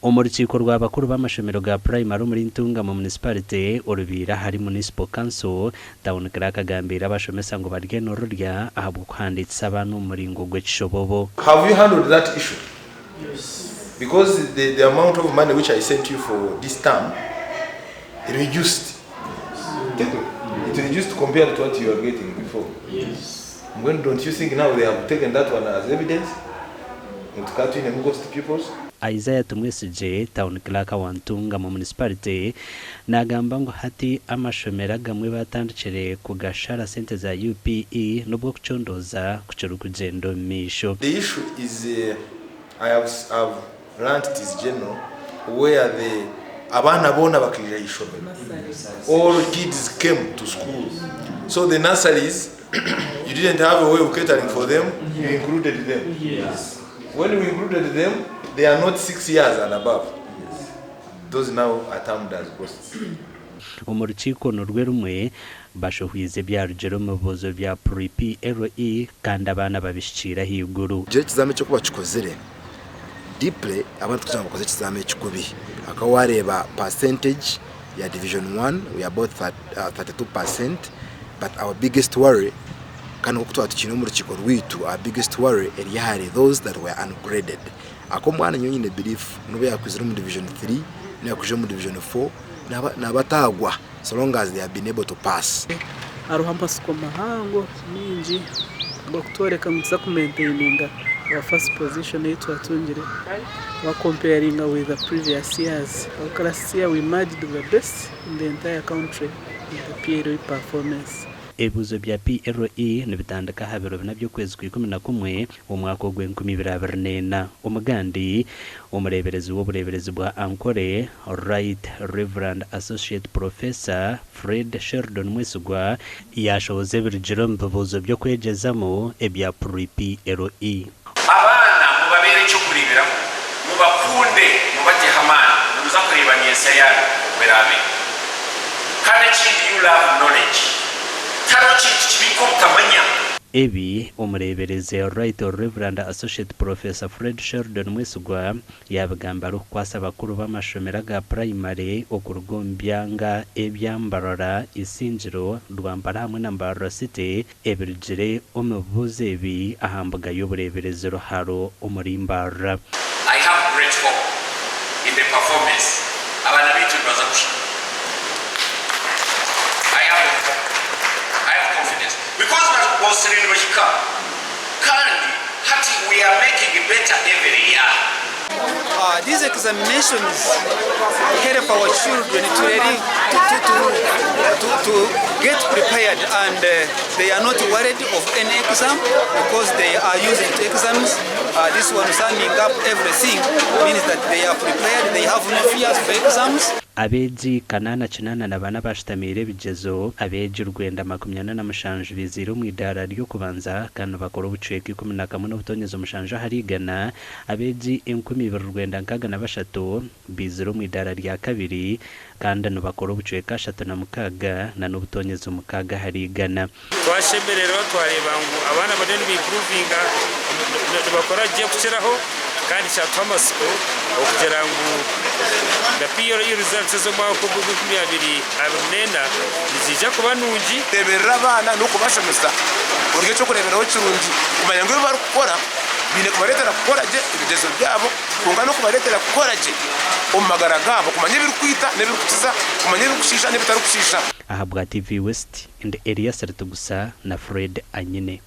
Omu rukiiko rwa bakuru b'amashomero ga purayimari omuri Ntungamo Munisiparite orubaire ahari Municipal Council, Town Clerk agambiire abashomesa ngu barye n'orurya ahabw'okuhandiikisa abaana omu muringo gw'ekishobobo. Have you handled that issue? Because the, the amount of money which I sent you for this term reduced. It reduced compared to what you were getting before. Yes. When don't you think now they have taken that one as evidence? Ngu tukaba twinemu ghost pupils? Isaiah Tumwesigye, Town Clerk wa Ntungamo Munisiparite nagamba ngu hati amashomero agamwe batandikire kugashara sente za UPE n'obu okucondooza kukirikugyenda omu maisho. The issue is I have have learnt it is general where the abaana boona bakaija aha ishomero all kids came to school so the nurseries you didn't have a way of catering for them you included them when we included them they are not 6 years and above those now are termed as ghosts. Omu rukiiko nirwo rumwe, bashohwize ebyarugire omu bibuuzo bya Pre-PLE kandi abaana babishikiire ahaiguru. Gira ekizaami eki oku bakikozire deeply abandi tikugira ngu bakoze ekizaami eki kubi ahakuba wareeba percentage ya division one we are about 32% but our biggest worry kandi nkoku twaba tukiine omu rukiiko rwaitu our biggest worry eri ahari those that were ungraded ahakuba omwana nyowe nyine belief nobu yakwizire omu division three nobu yakwija omu division four naba atagwa so long as they have been able to pass. Hariho amatsiko mahango maingi ag'okutworeka ngu nituza kumaintaininga our first position ei twatungire wakomparinga with the previous years ahabw'okuba last year we emerged the best in the entire country in the PLE performance. Ebibuuzo bya PLE nibitandika aha biro bina by'okwezi kwa 11 omwaka ogw'enkumi ibiri 24. Omugandi, Omureeberezi w'obureeberezi bwa Ankole, Right Reverend Associate Professor Fred Sheldon Mwesigwa yaashohoza ebirugire omu bibuuzo by'okwegyezamu ebya Pre-PLE. Abaana mubabeere eky'okureeberaho, mubakunde, mubateho amaani, nimuza kureeba nyentsya yaanyu oku eraabe eri. Kandi ekindi you love knowledge. Tihariho kintu kibi nk'obutamanya. Ebi Omureeberezi Right Reverend Associate Professor Fred Sheldon Mwesigwa yaabigamba arikukwasa abakuru b'amashomero aga purayimare okuruga omu byanga ebya Mbarara, Isingiro, Rwampara hamwe na Mbarara City ebirugire omu bibuuzo ebi aha mbuga y'obureeberezi Ruharo omuri Mbarara. I have great hope in the performance abaana baitu nibaza kushoma I have hope, I have confidence because bosire nibahika kandi hati we are making better every year. These examinations help our children to really to, to, to, to, to get prepared and they are not worried of any exam because they are used to exams. This one summing up everything means that they are prepared, they have no fears for exams. Abeegi kanaana kinaana na bana abashutamiire ebigyezo, abeegi rwenda makumi ana na mushanju baiziire omu idaara ry'okubanza kandi nibakora obucweka 11 n'obutonyezi omushanju ahari igana, Abeegi 2663 baizire omu idaara rya kabiri kandi nibakora obucweka 36 na n'obutonyezi mukaaga ahari igana. Twashemererwa twareeba ngu abaana bariyo nibaimpuruvinga, nibakora gye kukiraho kandi kyatuha amatsiko okugira ngu na PLE results ez'omwaka ogu ogw'enkumi abiri abiri n'ena niziija kuba nungi. Kureeberera abaana n'okubashomesa ori eky'okureeberaho kirungi kumanya ngu ebi barikukora biine kubareetera kukora gye ebigyezo byabo kwonka n'okubareetera kukora gye omu magara gaabo, kumanya ebirikwita n'ebirikukiza, kumanya ebirikushiisha n'ebitarikushiisha. Ahabwa TV West, ndi Elias Ritugusa na Fred Anyine.